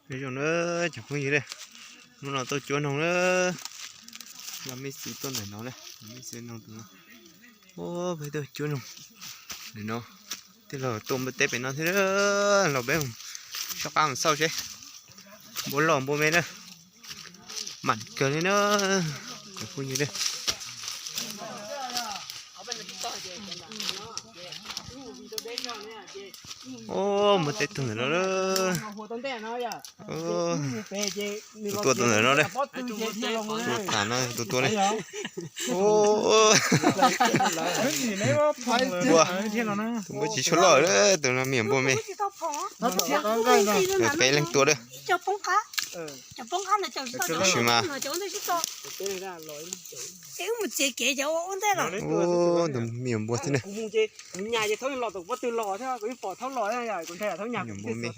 Nyob zoo na cov phooj ywg, hnub no tuaj cuab noog na, los mej txiv tuaj ntawm no na, mej txiv noog tus no, peb tuaj cuab noog ntawm no, tej laus tuaj npua teb pem no thiab, los peb soj qab mus xauj seb npua loj npua me na, mam kawg li na cov phooj ywg. Ub, npua teb tuag ntawm no. Tus tua tuaj ntawm no, tus tham no tus tua ne. Ua, tus npua tsis tshua loj, tus no me nyuam npua me. Peb leeg tua lawm. Tab sis mas tus me nyuam npua xwb na. Me nyuam npua me.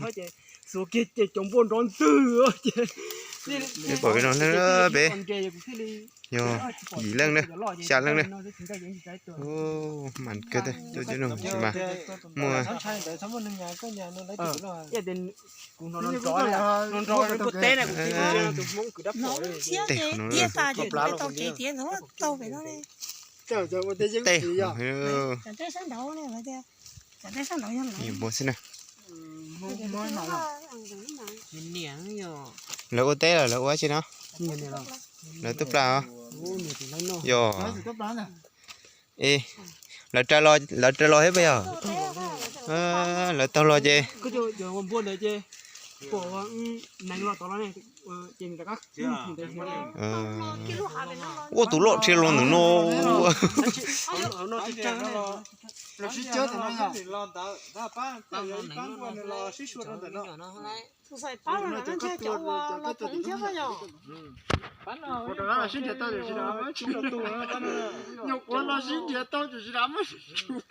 Peb pom peb no na, peb yog yim leej na, xya leej na. Mas kawg, cov cov noog tsis mas muaj. Tej qhov no, tej qhov no, me nyuam npua xwb na. Lawv ua teb los lawv ua dab tsi no? Lawv tuaj plas os. Yog, es lawv raws los, lawv raws los thiab puas yog? Lawv taug los ces ua tus loj dhia los ntawm no. Nyuam qhuav no sib nrhiav tau tiam sis muab tsu.